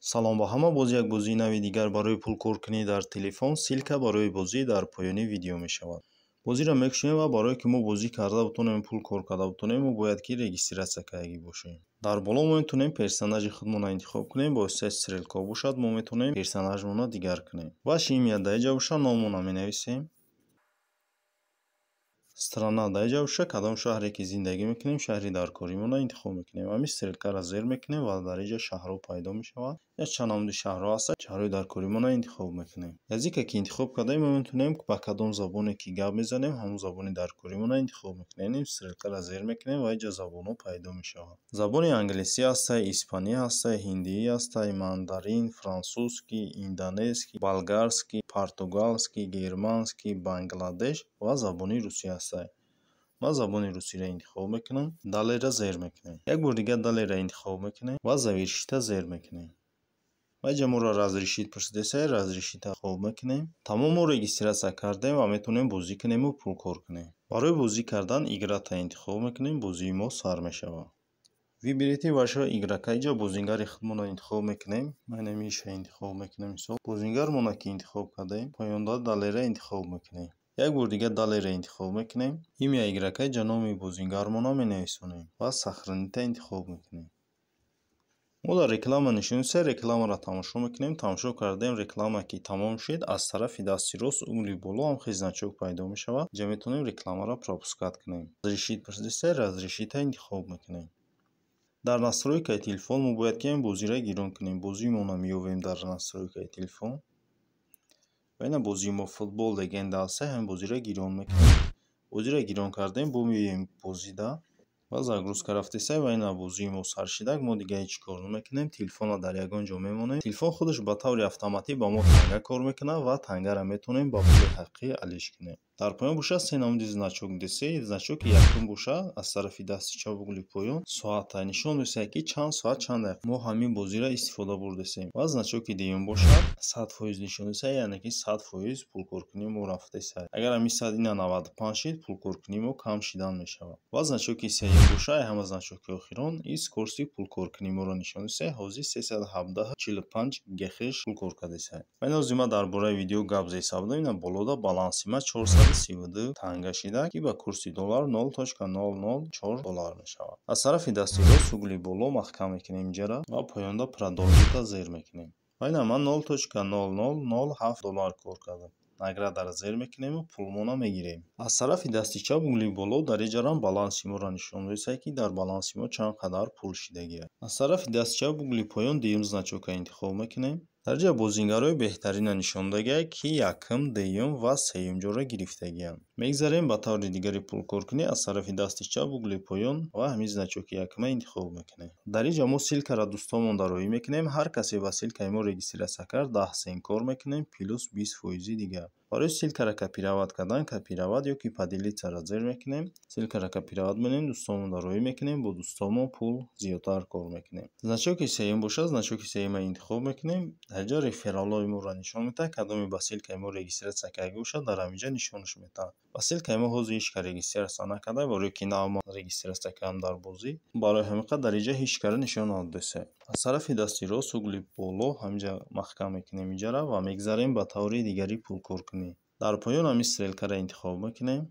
Салом ба ҳама. Боз як бозии нави дигар барои пулкоркунӣ дар телефон. Ссылка барои бозӣ дар поёни видео мешавад. Бозиро мекушоем ва барое ки мо бозӣ карда бутонем, пул кор карда бутонем, мо бояд ки регистрация кардагӣ бошем. Дар боло мо метавонем персонажи худмонро интихоб кунем. Бо воситаи стрелка бошад, мо метавонем персонажмонро дигар кунем. Ваше имя дар инҷа боша, номонро менависем. Страна дар инҷа боша, кадом шаҳре ки зиндагӣ мекунем, шаҳри даркоримонро интихоб мекунем. Ҳамин стрелкаро зер мекунем ва дар инҷа шаҳрҳо пайдо мешавад. Якчанд намуди шаҳрҳо ҳастанд, шаҳрҳои даркоримонро интихоб мекунем. Языке ки интихоб кардаем, мо метавонем ба кадом забоне ки гап мезанем, ҳамон забони даркоримонро интихоб мекунем. Ин стрелкаро зер мекунем ва инҷа забонҳо пайдо мешавад. Забони англисӣ ҳастай, испанӣ ҳастай, ҳиндиӣ ҳастай, мандарин, французский, индонезский, болгарский, португалский, германский, Бангладеш ва забони русӣ ҳастай. Ман забони русиро интихоб мекунам, далееро зер мекунем. Як бор дигар далееро интихоб мекунем ва завершитьа зер мекунем. Ва инҷа моро разрешить пурсидесай, разрешитьа интихоб мекунем. Тамом, мо регистрация кардем ва метавонем бозӣ кунему пул кор кунем. Барои бозӣ кардан игратьа интихоб мекунем, бозии мо сар мешавад. Выберите вашего игрока. Инҷа бозингари худмонро интихоб мекунем. Ман инамиша интихоб мекунем, мисол. Бозингармонро ки интихоб кардаем, поёнда далееро интихоб мекунем. Як бор дигар далееро интихоб мекунем. Имя игрока, инҷа номи бозингармонро менависонем ва сохранитьа интихоб мекунем. Мо дар реклама нишонистем, рекламаро тамошо мекунем. Тамошо кардем, реклама ки тамом шуд, аз тарафи дасти рост угли боло ҳам значок пайдо мешавад. Инҷа метавонем рекламаро пропускать кунем. Разрешить пурсидестай, разрешитьа интихоб мекунем. Дар настройкаи телефон мо бояд ки ҳамин бозиро гирон кунем. Бозиимонро меёбем дар настройкаи телефон ва ина бозии мо «Футбол легенда» ҳастай, ҳамин бозиро гирон мекунем. Бозиро гирон кардем, бо меоем бозида ва загрузка рафтесай ва ина бозии мо сар шидак. Мо дига ҳеҷ кор намекунем, телефонро дар ягон ҷо мемонем. Телефон худаш ба таври автоматӣ ба мо танга кор мекунад ва тангаро метавонем ба пули ҳақиқӣ алиш кунем. Дар поён бошад, се намуди значок десе. Значоки якум бошад, аз тарафи дасти чап угли поён соата нишон месаҳад, ки чанд соат, чанд дақиқа мо ҳамин бозиро истифода бурдесем, ва значоки дуюм бошад, 100% нишон месаҳад, яъне ки 100% пулкоркунии мо рафтесай. Агар ҳамин 100 ина 95 шид, пулкоркунии мо кам шидан мешавад. Ва значоки сеюм бошад, ҳама значоки охирон, и скорости пулкоркунии моро нишон месаҳад. Ҳозир 317,45 гехеш пул кор кардесай. Ва ин ҳозир ман дар бораи видео гап зеса будам, ина болода баланси ман 432 танга шида, ки ба курси доллар 0.004 доллар мешавад. Аз тарафи дасти рост угли боло маҳкам мекунем инҷара ва поёнда продолжитьа зер мекунем. Ва ина ман 0.0007 доллар кор кардам. Наградаро зер мекунему пулмона мегирем. Аз тарафи дасти чап угли боло дар инҷарам баланси моро нишон месаҳад, ки дар баланси мо чанд қадар пул шидагиаст. Аз тарафи дасти чап угли поён дуюм значока интихоб мекунем. Дар инҷа бозингарҳои беҳтаринро нишон додагианд, ки якум, дуюм ва сеюм ҷоро гирифтагианд. Мегзарем ба таври дигари пулкоркунӣ. Аз тарафи дасти чап угли поён ва ҳамин значоки якума интихоб мекунем. Дар инҷа мо ссылкаро дӯстонмон дароӣ мекунем. Ҳар касе ба ссылкаи мо регистрация кард, 10 сент кор мекунем, плюс 20 фоизи дигар. Барои ссылкаро копировать кардан, копировать ё ки поделитьсяро зер мекунем. Ссылкаро копировать менем, дӯстонмон дароӣ мекунем, бо дӯстонмон пул зиёдтар кор мекунем. Значоки сеюм бошад, значоки сеюмро интихоб мекунем. Дар инҷа рефералҳои моро нишон медиҳад. Кадоме ба ссылкаи мо регистрация карда бошад, дар ҳаминҷа нишонаш медиҳад. Ба ссылкаи мо ҳозир ҳеҷ кас регистрация накарда, барое ки нав мо регистрация кардам дар бозӣ, барои ҳамин қадр дар инҷа ҳеҷ касро нишон надодесем. Аз тарафи дасти рост угли боло ҳаминҷа маҳкам мекунем инҷара ва мегзарем ба таври дигари пулкоркунӣ. Дар поён ҳамин стрелкаро интихоб мекунем.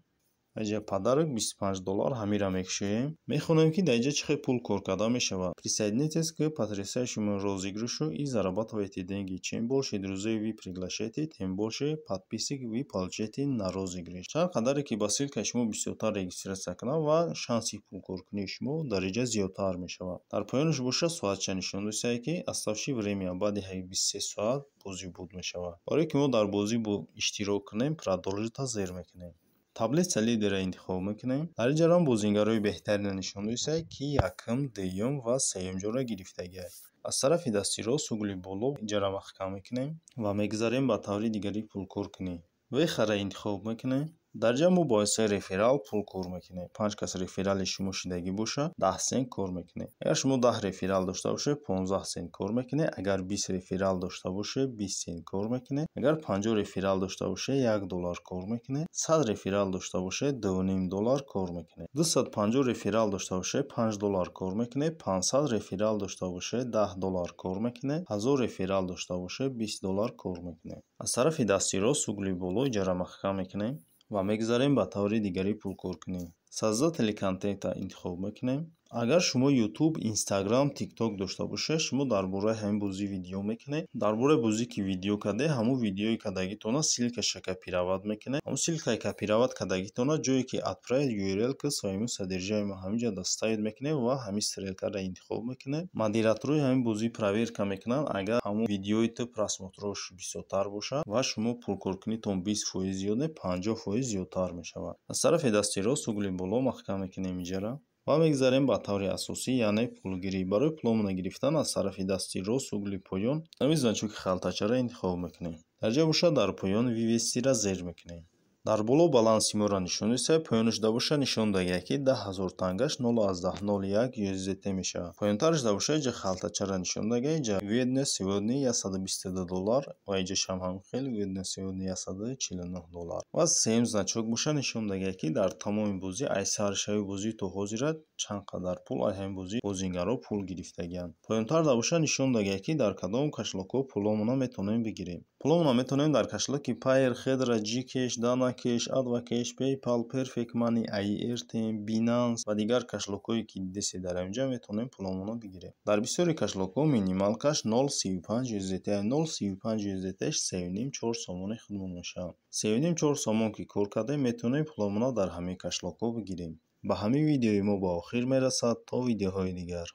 Инҷа подарок 25 доллар, ҳаминро мекушоем. Мехонем, ки дар инҷа чӣ хел пул кор карда мешавад. Присоединитесь к потрясающему розыгрышу и зарабатывайте деньги. Чем больше друзей вы приглашаете, тем больше подписок вы получаете на розыгрыш. Чанд қадаре ки ба ссылкаи шумо бисёртар регистрация кунанд ва шанси пулкоркунии шумо дар инҷа зиёдтар мешавад. Дар поёнаш бошад, соатча нишон додааст, ки оставшее время баъди 23 соат бозӣ буд мешавад. Барое ки мо дар бозӣ иштирок кунем, продолжитьа зер мекунем. Таблица лидера интихоб мекунем. Дар инҷарам бозингарҳои беҳтаринро нишон додааст, ки якум, дуюм ва сеюм ҷоро гирифтагианд. Аз тарафи дасти рост угли боло инҷаро маҳкам мекунем ва мегзарем ба таври дигари пулкоркунӣ. Вехаро интихоб мекунем. Дар ҷа мо бо ҳиссаи реферал пул кор мекунем. 5 кас реферали шумо шидагӣ боша, 10 сент кор мекунед. Агар шумо 10 реферал дошта бошед, 15 сент кор мекунед. Агар 20 реферал дошта бошед, 20 сент кор мекунед. Агар 50 реферал дошта бошед, 1 доллар кор мекунед. 100 реферал дошта бошед, 2,5 доллар кор мекунед. 250 реферал дошта бошед, 5 доллар кор мекунед. 500 реферал дошта бошед, 10 доллар кор мекунед. 1000 реферал дошта бошед, 20 доллар кор мекунед. Аз тарафи дасти рост угли боло иҷара маҳкам мекунем ва мегзарем ба таври дигари пулкоркунӣ. Создатели контента интихоб мекунем. Агар шумо YouTube, Instagram, TikTok дошта бошед, шумо дар бораи ҳамин бозӣ видео мекунед. Дар бораи бозӣ ки видео кардед, ҳамун видеои кардагитона ссылкаша копировать мекунед. Ҳамун ссылкаи копировать кардагитона ҷое ки «Отправить URL к своему содержимому» ҳаминҷа вставить мекунед ва ҳамин стрелкаро интихоб мекунед. Модераторҳои ҳамин бозӣ проверка мекунанд. Агар ҳамун видеои ту просмотрош бисёртар бошад ва шумо пулкоркунитон 20% зиёд не, 50% зиёдтар мешавад. Аз тарафи дасти рост угли боло маҳкам мекунем иҷара ва мегзарем ба таври асосӣ, яъне пулгирӣ. Барои пуломона гирифтан аз тарафи дасти рост угли поён ҳамин значоки халтачаро интихоб мекунем. Дар ҷа бошад, дар поён «Вывестиро» зер мекунем. Дар боло баланси моро нишон дисад, поёнашда боша нишон дагия, ки 10 000 тангаш 0,01 USDT мешавад. Поёнтарашда боша, иҷа халтачаро нишон дагия, иҷа вывод на сегодня 122 доллар ва иҷашам ҳам хел вывод на сегодня 149 доллар. Ва сеюм значок боша нишон дагия, ки дар тамоми бозӣ, ай саршави бозӣ то ҳозира чанд қадар пул ай ҳамин бозӣ бозингарҳо пул гирифтагианд. Поёнтарда боша нишон дагия, ки дар кадом кошелёкҳо пуломона метавонем бигирем. Пуломона метавонем дар кошелёки Payeer, Хедра, Gcash, Dana Cash, AdvCash, PayPal, Perfect Money, Airtm, Binance ва дигар кошелёкҳое, ки дидесед дар ҳаминҷа, метавонем пуломона бигирем. Дар бисёри кошелёкҳо минималкаш 0,35 USDT, 0,35 USDT 3,5-4 сомони худмон мешавад. 3,5-4 сомон ки кор кардем, метавонем пуломона дар ҳамин кошелёкҳо бигирем. Ба ҳамин видеои мо ба охир мерасад. То видеоҳои дигар.